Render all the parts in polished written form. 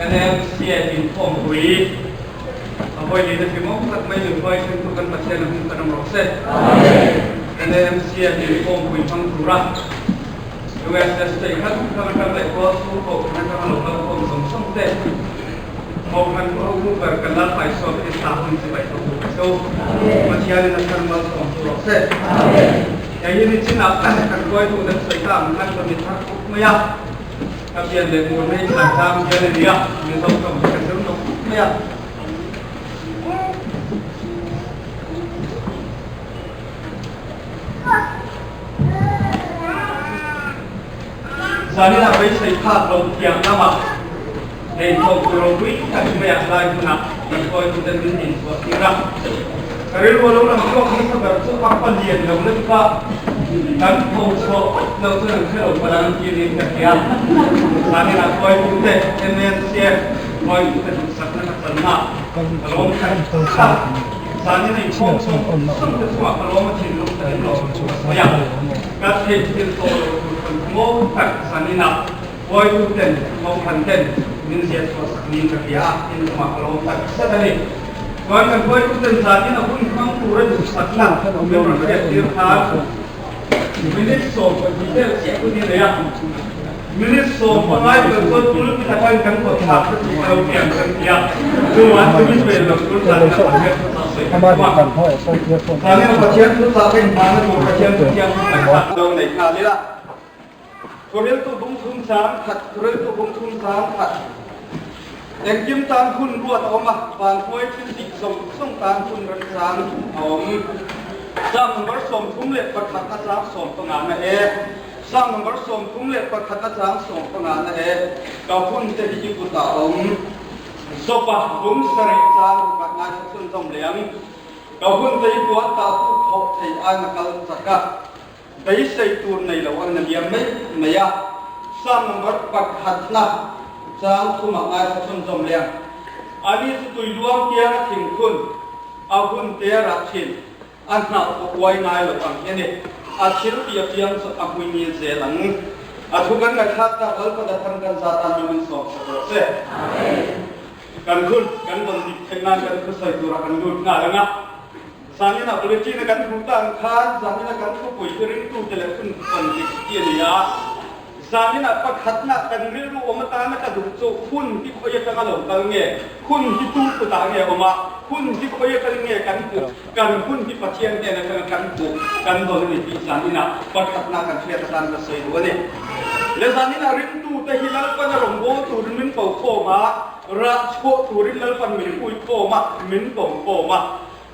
NMCF inkhawmpui a vawi lehna hlimawm tak mai min hruai thleng tu kan Pathian a hming kan awm rawh se. NMCF inkhawmpui hmang tura USS state hrang hrang atang leh khua chhung kohhran atanga lo kal khawm zawng zawng te kohhran pu hotu ber kan Lalpa Isua Krista hun chibai tawh tur chu Pathianin a thar malsawm chu rawh se. Hei hi nichinah kan hruaitu kan sawi ta ang khan ka mit thar khawp mai a. Ka pian leh tur mai thlan tlang hian a nia, Mizo tawng hi ka zir nawk nawk mai a. Zaninah beisei phak lo thiang lamah hei thawktu ropui tak maiah lai hunah kan hruaituten min inchhuah tir a. Ka rilru a lo lang chhuak nasa ber chu a palian lo lutuk a, kan tho chhuah phawt lo chuan an hre lo palh ang tih niin ka hria. Zaninah hruaitute MNCF hruaitute duhsakna ka channa ka lawm khat khat a, zanin a inkhawm sawng sawng te chungah ka lawm a thinlung takin lawm thu ka sawi a, ka theihthil tawh lo tur kan hmuh tak zaninah Hruaituten, kohhranten min ziah chhuah sak niin ka hria a, in chungah ka lawm tak zet a ni. Chuan kan hruaituten zanin a hun hmang tura duhsakna min rawn hriat tir khan minute 12 vel chiah hun hi nei a, minute sawmpangai vel chuan pulpit atangin kan kawt thlak te tih ka lo tiam kan ti a, chuvang chu min vel lo tur zanin a Pathian thuchah sawi kan tum a. Zanin a Pathian thuchah ka inhmahna tur Pathian thutiang chu ngaihthlak lo nei nghal ila. Thuriltu bung thum chang khat, Thuriltu bung thum chang khat. Engkim tan hun ruat a awm a, vanhuai thil tih zawng zawng tan hun remchang a awm. Psalm number 31 a chang 15 na e. Psalm number 31 a chang 15 na e. Ka hun te hi i kutah a awm. Zawpa bung sarih chang rukah ngaithla chhunzawm leh ang. Ka hun te hi puan tah tu thawh thei aina kal chak a. Beisei tur nei lo an la liam mai mai a, Psalm number pakhatna chang thumah ngaithla chhunzawm leh ang. Ani chu tui luang tianga thingkhun a hun te a rah thin, a hnah pawh uai ngai lo ang hi a ni. A thil tih apiang chu a hmui ngil zel ang. A thu kan ngaihthlak tak Lalpa Dathan kan za tan min min sawm sak rawh se. Kan hun kan vawn dik theih nan kan thusawi turah kan lut nghal ang a. Zanina bulletin a kan hmuh ta ang khan zanina kan thupui hi ringtute leh hun vawn dik ti a ni a. Zanina pakhatna kan rilru awm atana ka duh chu hun hi khawi atanga lo kal nge, hun hi tu kutah nge awm a, hun hi khawi atang nge kan hmuh, kan hun hi Pathian hnen atanga kan hmuh kan dawn a ni tih zanina pakhatna kan hriat atan ka sawi duh a ni. Le zanina ringtute hi Lalpana rawngbâwl turin min ko khawm a, rah chhuah turin Lalpan min ui khawm a, min ko khawm a.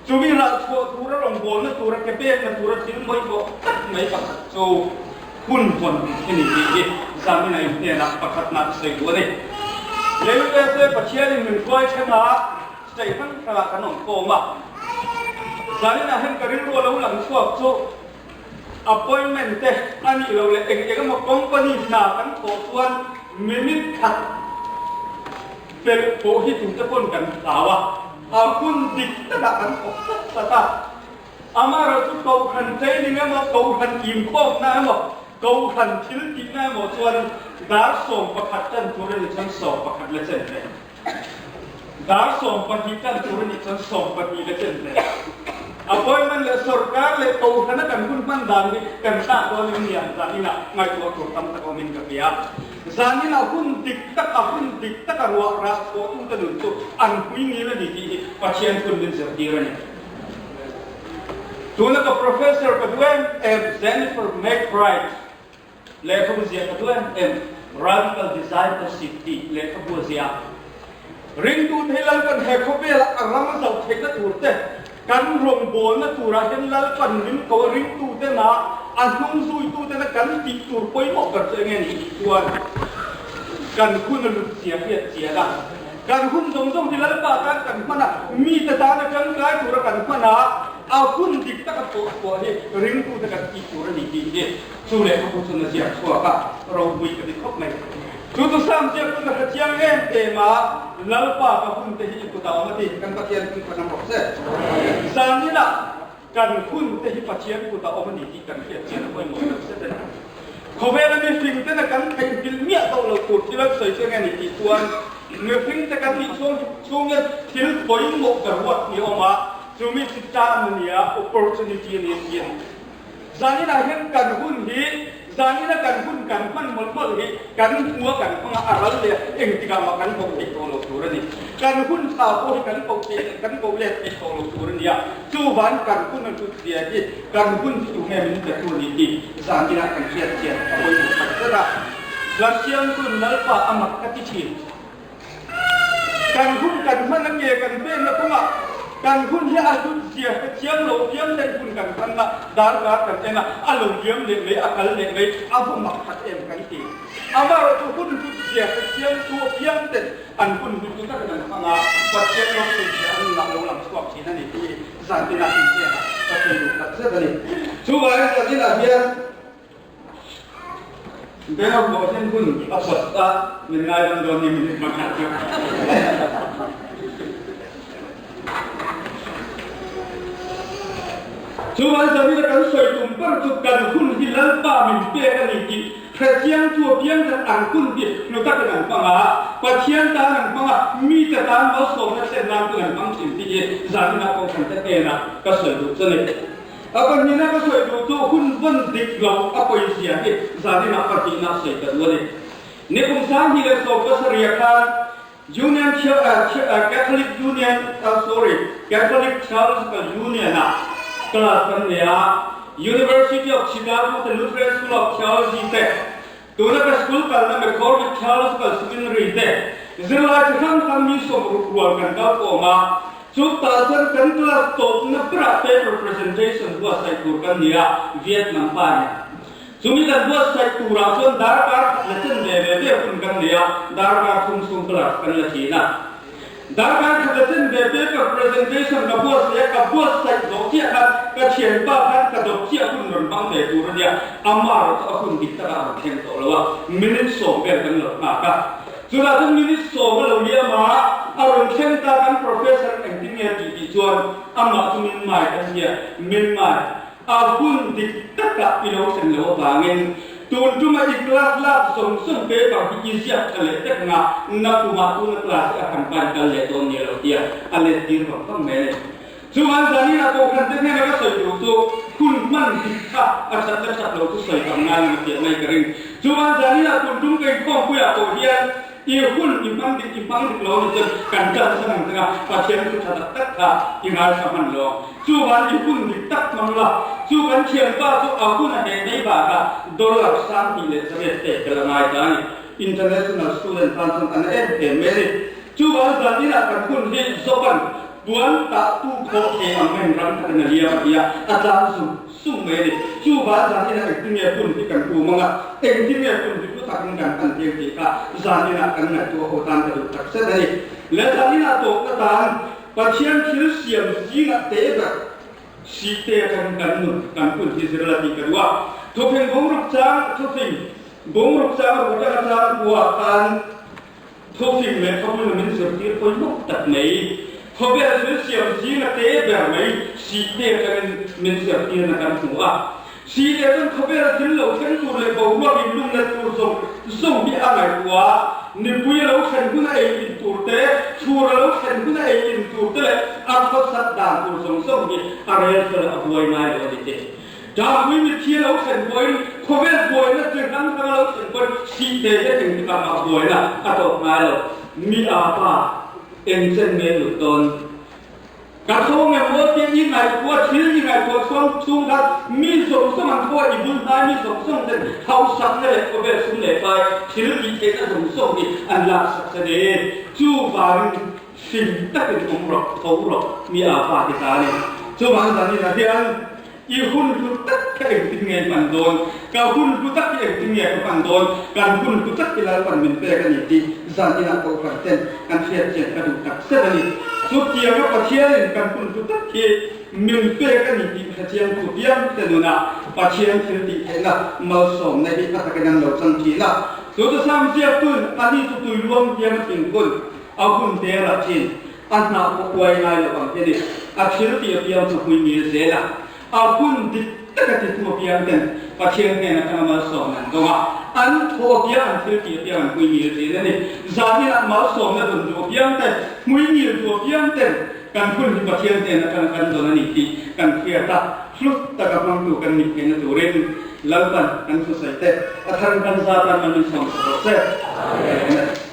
Chumi rah chhuah tura rawngbawlna tura ke pekna tura thil mawihmawh tak mai pakhat chu hun vawn a ni tih hi Zamina in hnenah pakhatna a sawi duh a ni. USA Pathianin min hruai thleng a, state hrang hrangah kan awm khawm a. Zaninah hian ka rilru a lo lang chhuak chu appointment te a nih loh leh eng eng emaw company hna kan thawh chuan minute khat pelh pawh hi tute pawn kan hlau a. A hun dik takah kan thawk tlat tlat a, amaherawhchu Kohhran training emaw, Kohhran inkhawmna emaw, Kohhran thil tihna emaw chuan dar 11 tan tur a nih chuan 11 la chen hle. Dar 12 tan tur a nih chuan 12 la chen hle. Appointment leh sorkar leh Kohhrana kan hun hman dan hi kan thlak dawn em ni ang zaninah ngaihtuah tur tam tak awmin ka hria. Zaninah hun dik tak a hun dik taka ruah rah chhuahtute nun chu an pui ngil a ni tih hi Pathian hun min zirtir a ni. Tuna ka professor ka duh em em Jennifer McBride lehkhabu ziah ka duh em em Radical Discipleship tih lehkhabu a ziah. Ringtu thei Lalpan he khawvelah a ram a zoh theihna tur te, kan rawngbawlna turah hian Lalpan min ko a ringtutena a hnung zuitutena kan tih tur pawimawh ber chu enge ni tih chuan kan hun a lut zia hi a chian a. Kan hun zawng zawng hi Lalpa tan kan hman a, mite tana tangkai tura kan hman a, a hun dik taka thawh chhuah hi ringtute kan tih tur a ni tih hi chu lehkhabu chuan a ziak chhuak a, ropui ka ti khawp mai. Chu chu Sam ziak chu ka hre chiang em em a, Lalpa ka hun te hi i kut a awm a ti, kan Pathian hun kha nam rawh se. Zaninah kan hun te hi Pathian kut a awm a ni tih kan hriat chian a pawimawh tak zet a ni. Khawvela mihring tena kan theihnghilh miah tawh loh tur thil an sawi chu enge ni tih chuan. Mihring te kan nih chhung chhung hian thil pawimawh ber ruat hi a awm a, chumi chu tan a ni a, opportunity a ni a ti a ni. Zaninah hian kan hun hi, zanina kan hun kan hman mawlh mawlh hi kan hmua kan hmanga a ral leh engtikah mah kan koh theih tawh lo tur a ni. Kan hun tha pawh hi kan koh theih, kan koh let theih tawh lo tur a ni a, chuvan kan hun a hlut zia hi kan hun hi tunge min pe tu a ni tih zaninah kan hriat chian a pawimawh tak zet a. Hla siamtun Lalpa a mak ka ti thin. Kan hun kan hman a ke kan penna kawngah kan hun hi a hlut zia hre thiam lo piang ten hun kan hman a, darkar kan en a, a lo liam leh mai, a kal leh mai, a va mak khat em kan ti. Amaherawhchu hun hlut zia hre thiam tu piang ten an hun hlut tu takin an hmang a, Pathian ropui zia an nunah lo lang chhuak thin a ni tih hi zantinah inhnenah ka sawi duh tak zet a ni. Chuvangin zantinah hian Bel pawh hian hun a pawt a, min ngaidam dawn ni min hmang khat chu. Chuan Zamina kan sawi tum ber chu kan hun hi Lalpa min pek a ni tih hrechiang chu apiang khan an hun hi hnu takin an hmang a, Pathian tan an hmang a, mite tan malsawmna thlen nan pawh an hmang thin tih hi Zamina Kohhran te hnenah ka sawi duh chu a ni. A pahnihna ka sawi duh chu hun vawn dik lo a pawizia hi zaninah pahnihna sawi ka duh a ni. Nikum 2017 khan Union Catholic Union sorry Catholic Theological Union ah class kan nei a, University of Chicago te Lutheran School of Theology te tuna ka school kalna McCormick Theological Seminary te zirlai chi hrang hrang mi 60 rual kan kal khawm a, Chutah chuan kan class tawpna berah paper presentation buatsaih tur kan ni a, Vietnam pa nen. Chumi kan buatsaih turah chuan darkar khat la chen ve ve ve hun kan nei a, darkar thum chhung class kan la thin a. Darkar khat la chen ve paper presentation ka buatsaih a, ka buatsaih zawh chiah khan ka thianpa khan ka dawp chiah hun rawn hmang ve tur a nia, amah erawh chu a hun dik takah a rawn thleng tawh lo a, minute 10 vel kan lo nghak a. Chutah chuan minute 10 a lo liam a, a rawn thleng ta kan professor engtin nge tih tih chuan amah chu min mai kan hria, min mai. A hun dik takah i lo thlen loh avangin tun tuma i class lak zawng zawng paper hi i ziak tha leh vek nga, nakumah tuna class hi a han pan kal leh dawn nia lo tia a let tir vang vang mai a ni. Chuan zanin a kohhran te hnena ka sawi duh chu hun hman dik kha a that la that lo chu sawi tam ngai lo tih mai ka ring. Chuan zanin ah tun tum ka inkhawmpuiah pawh hian i hun i hmang dik i hmang dik lo ni chuan kan tan san ang tanga Pathian thu tha tak tak kha i ngaithla hman lo. Chuvan i hun dik tak hmang la, chu kan thianpa chu a hun a heh mai bakah dollar 2800 pek ka la ngai ta a ni. International student tan chuan an em em mai a ni. Chuvan zanin ah kan hun hi Zopan puan tah tu khawh thei ang em ram khat in a liam a ti a, a tlang zung zung mai a ni. Chuvan zanin ah engtin nge hun hi kan um ang a, engtin nge hun hi hlu takin kan hman thei ang tih kha zanin ah kan ngaihtuah ho tan ka duh tak zet a ni. Le zanin ah tawpna tan Pathian thil siam zingah te ber si te atangin kan nun kan hun hi zir la tih ka duh a. Thawfing bungruk chang thawfing bungruk chang ruk atanga chang kua khan Thufing leh khawpui min zirtir pawimawh tak mai. Khawvel thil siam zinga te ber mai sihte atangin min zirtirna kan hmu a. Sihte chuan khawvel thil lo thleng tur leh boruak inlumna tur zawng zawng hi a ngaihtuah a. Nipui a lo thlen huna ei in tur te, chhur a lo thlen huna ei in tur te leh a khawsat dan tur zawng zawng hi a rel fel a buai ngai lo a ni te. Ṭahpui mitthi a lo thlen pawhin khawvel buaina chi hrang hrang a lo thlen pawhin sihte hian engtikah mah buaina a tawp ngai lo. Mi a pa engchen nge lut dawn? Ka tho nge maw tia i ngaihtuah thil i ngaihtuah chhuang chhung khan mi zawng zawng an tho a, i bul hnai mi zawng zawng ten hausakna leh khawvel sum leh pai thil tih theihna zawng zawng hi an laksak che ni. Chuvangin hlim takin awm rawh, tho rawh mi a pa ti ta a ni. Chuvang zanin ah hian I hun hlu tak kha engtin nge i hman dawn? Ka hun hlu tak hi engtin nge ka hman dawn? Kan hun hlu tak hi Lalpan min pek a ni tih zan inah kohhran ten kan hriat chian ka duh tak zet a ni. Chutianga Pathianin kan hun hlu tak hi min pek a ni tih hre chiang tu piang te nunah Pathian thil tih theihna malsawmna hi a takin an lo chang thin a. Chu chu Sam ziaktuin a ni chu tui luang hiam a thingkun a hun te rah thin. A hnah pawh uai ngai lo ang hi a ni. A thil tih apiang chu hmui ngil zel a, a hun dik. taka titu apiang ten Pathian hnen atanga malsawmna an dawng a, an thaw apiang, an thil tih apiang an hmui ngil thin a ni. Zaninah malsawmna dawn duh apiang ten, hmui ngil duh apiang ten kan hun hi Pathian hnen atanga kan dawn a ni tih kan hriat a, hlu taka hmangtu kan nih theihna turin Lalpan kan thusawi te a thar kan zatan man min sawm sak rawh se. Amen.